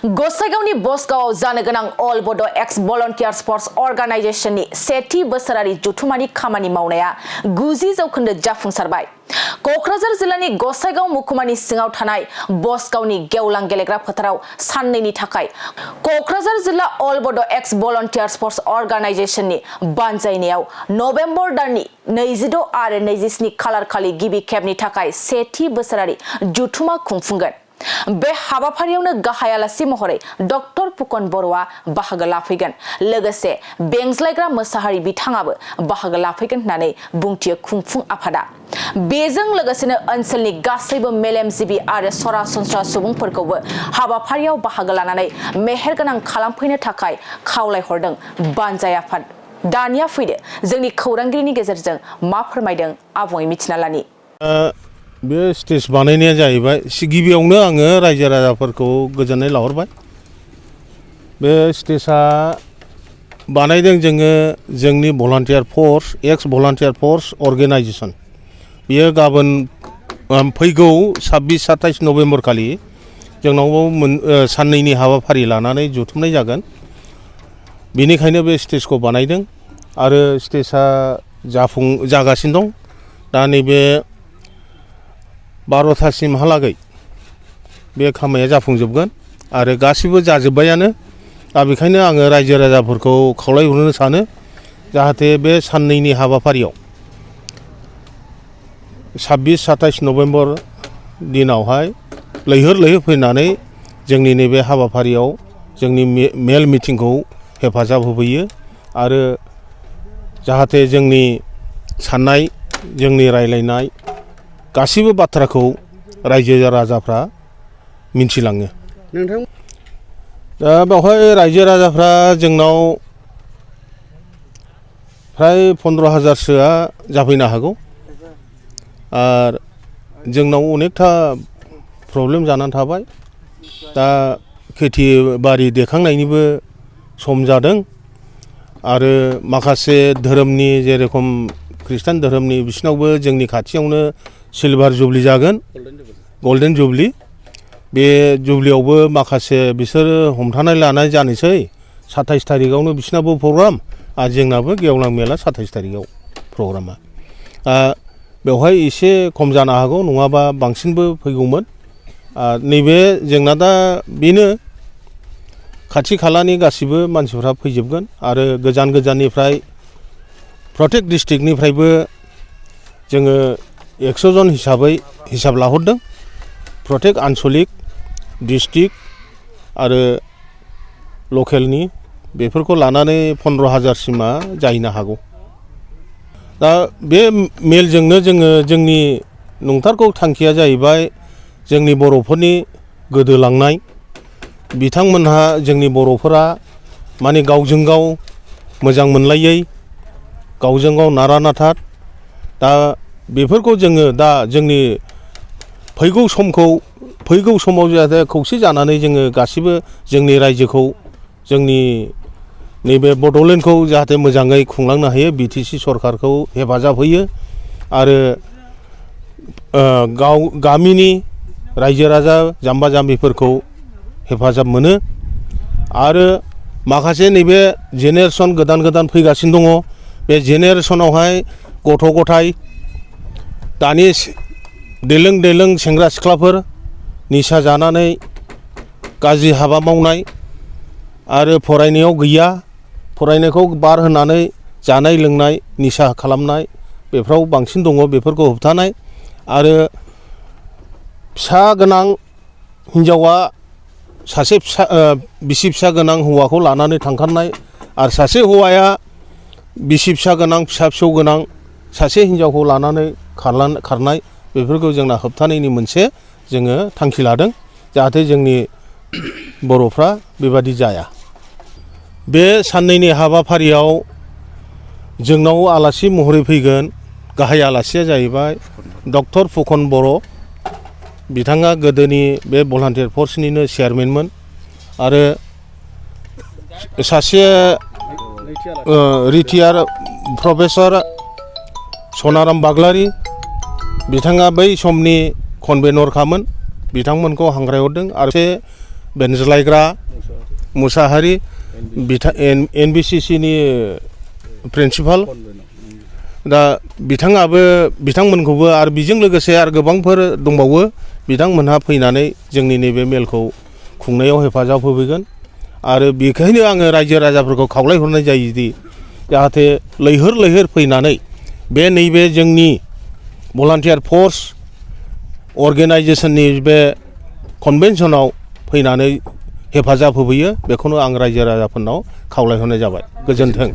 गसाइगावनि बसगावआव जानो गोनां अल बड' एक्स भलन्टियार स्पर्ट्स अर्गानाइजेशननि सेथि बोसोरारि जथुमानि खामानि मावनाया 90% जाफुंसारबाय। क'क्राझार जिल्लानि गसाइगाव महकुमानि सिङाव थानाय बसगावनि गेवलां गेलेग्रा फोथाराव साननैनि थाखाय क'क्राझार जिल्ला अल बड' एक्स भलन्टियार स्पर्ट्स अर्गानाइजेशननि बानजायनायाव नभेम्बर दाननि 26 आरो 27 खालार खालि गिबि खेबनि थाखाय सेथि बोसोरारि जथुमा खुंफुंगोन। बे हाबाफारियावनो गाहाय आलासि महरै डक्टर फुकन बर'आ बाहागो लाफैगोन। लोगोसे बेंज्लायग्रा मोसाहारि बिथाङाबो बाहागो लाफैगोन होननानै बुंथियो खुंफुं आफादा। बेजों लोगोसेनो ओनसोलनि गासैबो मेलेमजिबि आरो सरासनस्रा सुबुंफोरखौबो हाबाफारियाव बाहागो लानानै मेहेरगोनां खालामफैनो थाखाय खावलायहरदों बानजाय आफाद। दानिया फैदो जोंनि खौरांगिरिनि गेजेरजों मा फोरमायदों आबुङै मिथिना लानि। बे स्टेज बानायनाया जाहैबाय गिबियावनो आङो रायजो राजाफोरखौ गोजोननाय लाहरबाय। बे स्टेजआ बानायदों जोङो जोंनि भलान्टियार फर्स एक्स भलान्टियार फर्स अर्गेनाइजेशन। बियो गाबोन फैगौ 26-27 नभेम्बर खालि जोंनाव साननैनि हाबाफारि लानानै जथुमनाय जागोन। बेनिखायनो बे स्टेजखौ बानायदों आरो स्टेजआ जागासिनो दं। दा नैबे 12थासिमहालागै बे खामानिया जाफुंजोबगोन आरो गासिबो जाजोब्बायानो। दा बेखायनो आङो रायजो राजाफोरखौ खावलायहरनो सानो जाहाथे बे साननैनि हाबाफारियाव 26-27 नभेम्बर दिनावहाय लैहोर फैनानै जोंनि नैबे हाबाफारियाव जोंनि मेल मिटिंखौ हेफाजाब होफैयो आरो जाहाथे जोंनि साननाय जोंनि रायलायनाय गासिबो बाथ्राखौ रायजो राजाफ्रा मिन्थिलाङो। दा बेवहाय रायजो राजाफ्रा जोंनाव फ्राय 15,000सोआ जाफैनो हागौ आरो जोंनाव अनेकथा प्रब्लेम जानानै थाबाय। दा खेथि बारि देखांनायनिबो सम जादों आरो माखासे धोरोमनि जेरेखम ख्रिस्टान धोरोमनि बिसिनावबो जोंनि खाथियावनो सिलभार जुबलि जागोन, गल्डेन जुबलि। बे जुबलियावबो माखासे बिसोरो हमथानाय लानाय जानोसै। 27 थारिखआवनो बिसिनाबो प्रग्राम आरो जोंनाबो गेवलां मेला 27 थारिखआव प्रग्रामा। बेवहाय एसे खम जानो हागौ, नङाबा बांसिनबो फैगौमोन। नैबे जोंना दा बेनो खाथि खालानि गासिबो मानसिफ्रा फैजोबगोन आरो गोजान गोजाननिफ्राय प्रत्येक डिस्ट्रिक्टनिफ्रायबो जोङो 100 जन हिसाब लाहरदों। प्रत्येक आन्सलिक डिस्ट्रिक्ट आरो लकेलनि बेफोरखौ लानानै 15,000सिमा जाहैनो हागौ। दा बे मेलजोंनो जोङो जोंनि नंथारगौ थांखिया जाहैबाय जोंनि बर'फोरनि गोदोलांनाय। बिथांमोनहा जोंनि बर'फोरा माने गावजों गाव मोजां मोनलायै, गावजों गाव नारा नाथा। दा बेफोरखौ जोङो दा जोंनि फैगौ समाव जाहाथे खौसे जानानै जोङो गासिबो जोंनि रायजोखौ जोंनि नैबे बड'लेण्डखौ जाहाथे मोजाङै खुंलांनो हायो। BTC सरकारखौ हेफाजाब होयो आरो गामिनि रायजो राजा जाम्बा जाम्बिफोरखौ हेफाजाब मोनो आरो माखासे नैबे जेनेरेसन गोदान फैगासिनो दङ। बे जेनेरेसनावहाय गथ' गथाय दानि देलों सेंग्रा सिख्लाफोर निसा जानानै गाज्रि हाबा मावनाय आरो फरायनायाव गैया, फरायनायखौ बार होनानै जानाय लोंनाय निसा खालामनाय बेफ्राव बांसिन दङ। बेफोरखौ होबथानाय आरो फिसा गोनां हिन्जावा सासे बिसि फिसा गोनां हौवाखौ लानानै थांखारनाय आरो सासे हौवाया बिसि फिसा गोनां फिसा फिसौ गोनां सासे हिन्जावखौ लानानै खारनाय बेफोरखौ जोंना होबथानायनि मोनसे जोङो थांखि लादों जाहाथे जोंनि बर'फ्रा बेबादि जाया। बे साननैनि हाबाफारियाव जोंनाव आलासि महरै फैगोन। गाहाय आलासिया जाहैबाय डक्टर फुकन बर'। बिथाङा गोदोनि बे भलान्टियार फर्सनिनो चेयारमेनमोन आरो सासे रिटायार प्रफेसर सनाराम बाग्लारि। बिथाङा बै समनि कनभेनरखामोन। बिथांमोनखौ हांख्रायहरदों आरो बेनज्लायग्रा मुसाहारि NBCC नि प्रिन्सिपाल दा बिथांमोनखौबो आरो बेजों लोगोसे आरो गोबांफोर दंबावो बिथांमोनहा फैनानै जोंनि नैबे मेलखौ खुंनायाव हेफाजाब होफैगोन आरो बेखायनो आङो रायजो राजाफोरखौ खावलायहरनाय जायोदि जाहाथे लैहोर फैनानै बे नैबे जोंनि भलान्टियार फर्स अर्गेनाइजेसननि बे कनभेनसनाव फैनानै हेफाजाब होफैयो बेखौनो आं रायजो राजाफोरनाव खावलायहरनाय जाबाय गोजोन्थों।